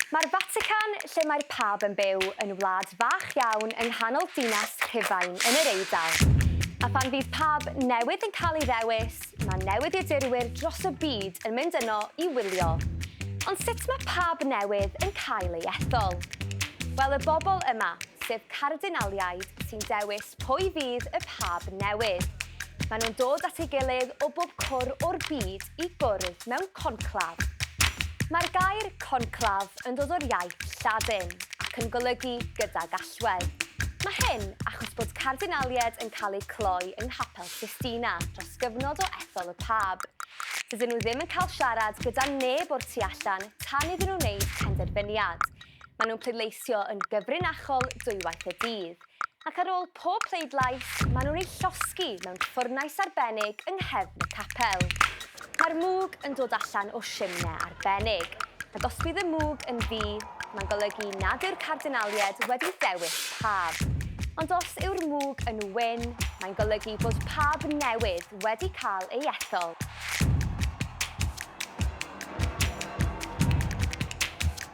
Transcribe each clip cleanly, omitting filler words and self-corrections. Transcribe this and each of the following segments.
Mae'r Fatican, lle mae'r Pab yn byw, yn wlad fach iawn yng nghanol dinas Rhufain yn yr Eidal. A phan fydd Pab newydd yn cael ei ddewis, mae newyddiadurwyr dros y byd yn mynd yno i wylio. Ond sut mae Pab newydd yn cael ei ethol? Wel, y bobl yma, sef cardinaliaid, sy'n dewis pwy fydd y Pab newydd. Maen nhw'n dod at ei gilydd o bob cwr o'r byd i gwrdd mewn conclaf. Mae'r gair conclaf yn dod o'r iaith Lladin ac yn golygu gydag allwedd. Mae hyn achos bod cardinaliaid yn cael eu cloi yng Nghapel Sistina dros gyfnod o ethol y Pab. Dydyn nhw ddim yn cael siarad gyda neb o'r tu allan tan iddyn nhw wneud penderfyniad. Maen nhw'n pleidleisio yn gyfrinachol dwywaith y dydd. Ac ar ôl pob pleidlais, maen nhw'n ei llosgi mewn ffwrnais arbennig yng nghefn y capel. Mae'r mwg yn dod allan o simne arbennig, ac os bydd y mwg yn ddu, mae'n golygu nad yw'r cardinaliaid wedi dewis pab. Ond os yw'r mwg yn wyn, mae'n golygu bod pab newydd wedi cael ei ethol.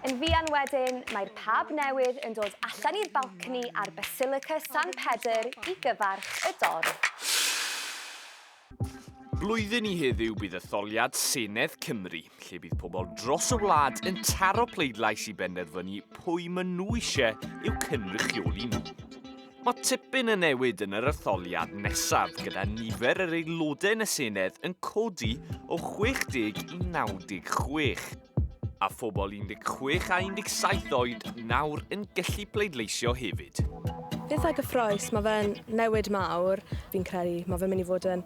Yn fuan wedyn, mae'r Pab newydd yn dod allan i'r balcony ar Basilica San Pedr i gyfarch y dorf. Blwyddyn i heddiw bydd etholiad Senedd Cymru, lle bydd pobl dros y wlad yn taro pleidlais i benderfynu pwy maen nhw eisiau i'w cynrychioli nhw. Mae tipyn yn newid yn yr etholiad nesaf, gyda nifer yr aelodau yn y Senedd yn codi o 60 i 96, a phobl 16 a 17 oed nawr yn gallu pleidleisio hefyd. Fi'n eitha gyffroes, mae fe'n newid mawr. Fi'n credu mae fe'n mynd i fod yn,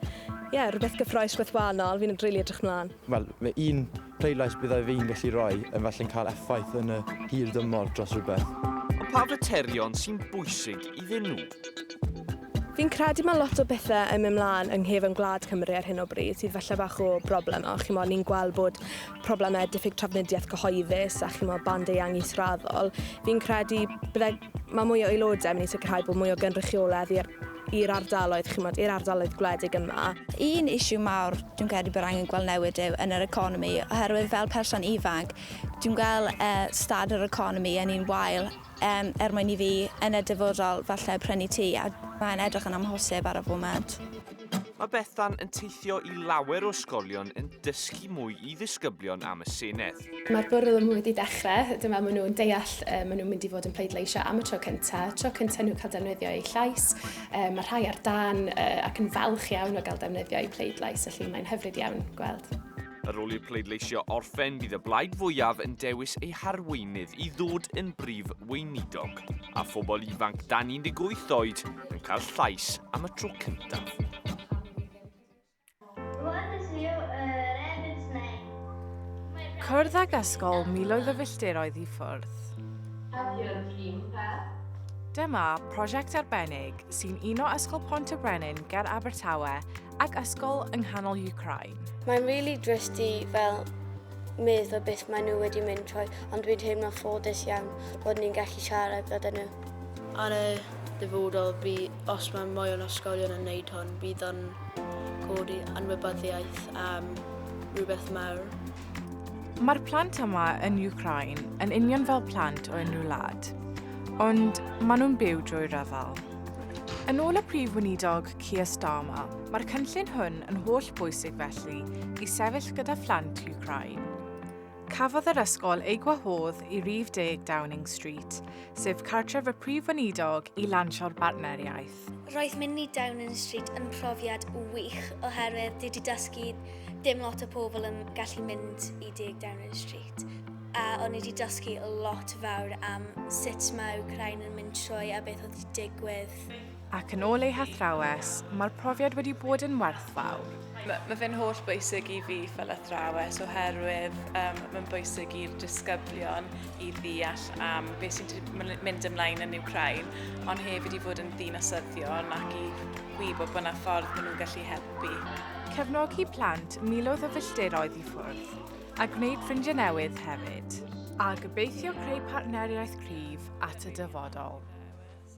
ie, rhywbeth gyffroes, rhywbeth wahanol. Fi'n rili edrych mlaen. Wel, mae un Pleidlais byddai fi'n gallu rhoi yn falle'n cael effaith yn y hir dymor dros rhywbeth. Ond pa faterion sy'n bwysig iddyn nhw? Fi'n credu mae lot o bethau yn mynd mlaen yng nghefn gwlad Cymru ar hyn o bryd sydd falle bach o broblem a chimod ni'n gweld bod problemau diffyg trafnidiaeth gyhoeddus a chimod band eang israddol. Fi'n credu bydde mae mwy o aelodau yn mynd i sicrhau bod mwy o gynrychioledd i'r i'r ardaloedd, chimod, i'r ardaloedd gwledig yma. Un issue mawr dwi'n credu bod angen gweld newid yw yn yr economi, oherwydd fel person ifanc, dwi'n gweld uh, stad yr economi yn un wael um, er mwyn i fi yn y dyfodol falle prynu tŷ, a mae'n edrych yn amhosib ar y foment. Mae Bethan yn teithio i lawer o ysgolion yn dysgu mwy i ddisgyblion am y Senedd. Mae'r bwrlwm wedi dechrau, dyma maen nhw'n deall, uh, maen nhw'n mynd i fod yn pleidleisio am y tro cyntaf, tro cyntaf nhw cael defnyddio eu llais. Uh, mae rhai ar dan uh, ac yn falch iawn o gael defnyddio eu pleidlais, felly mae'n hyfryd iawn gweld. Ar ôl i'r pleidleisio orffen, bydd y blaid fwyaf yn dewis ei harweinydd i ddod yn brif weinidog, a phobl ifanc dan 18 oed yn cael llais am y tro cyntaf. Cwrdd ag ysgol miloedd o filltiroedd i ffwrdd. Dyma prosiect arbennig sy'n uno Ysgol Pont y Brenin ger Abertawe ac ysgol yng nghanol Ukraine. Mae'n really drist i fel meddwl beth maen nhw wedi mynd trwy, ond dwi'n teimlo ffodus iawn bod ni'n gallu siarad gyda nhw. Ar y dyfodol, bu, os mae mwy o'n ysgolion yn wneud hwn, bydd o'n codi anwybyddiaeth am rhywbeth mawr. Mae'r plant yma yn Ukraine yn union fel plant o unrhyw wlad, ond maen nhw'n byw drwy ryfel. Yn ôl y Prif Weinidog Keir Starmer, mae'r cynllun hwn yn holl bwysig felly i sefyll gyda phlant Ukraine. Cafodd yr ysgol ei gwahodd i rif 10 Downing Street, sef cartref y Prif Weinidog i lansio'r bartneriaeth. Roedd mynd i Downing Street yn profiad wych oherwydd dwi wedi dysgu dim lot o pobl yn gallu mynd i 10 Downing Street a o'n i wedi dysgu lot fawr am sut mae Wcráin yn mynd trwy a beth oedd wedi digwydd. Ac yn ôl ei hathrawes, mae'r profiad wedi bod yn werthfawr. Mae, mae fe'n holl bwysig i fi fel athrawes oherwydd um, mae'n bwysig i'r disgyblion i ddeall am beth sy'n mynd ymlaen yn Wcráin, ond hefyd i fod yn ddinasyddion ac i gwybod bod yna ffordd maen nhw'n gallu helpu. Cefnogi plant miloedd o filltiroedd i ffwrdd, a gwneud ffrindiau newydd hefyd. A gobeithio creu partneriaeth cryf at y dyfodol.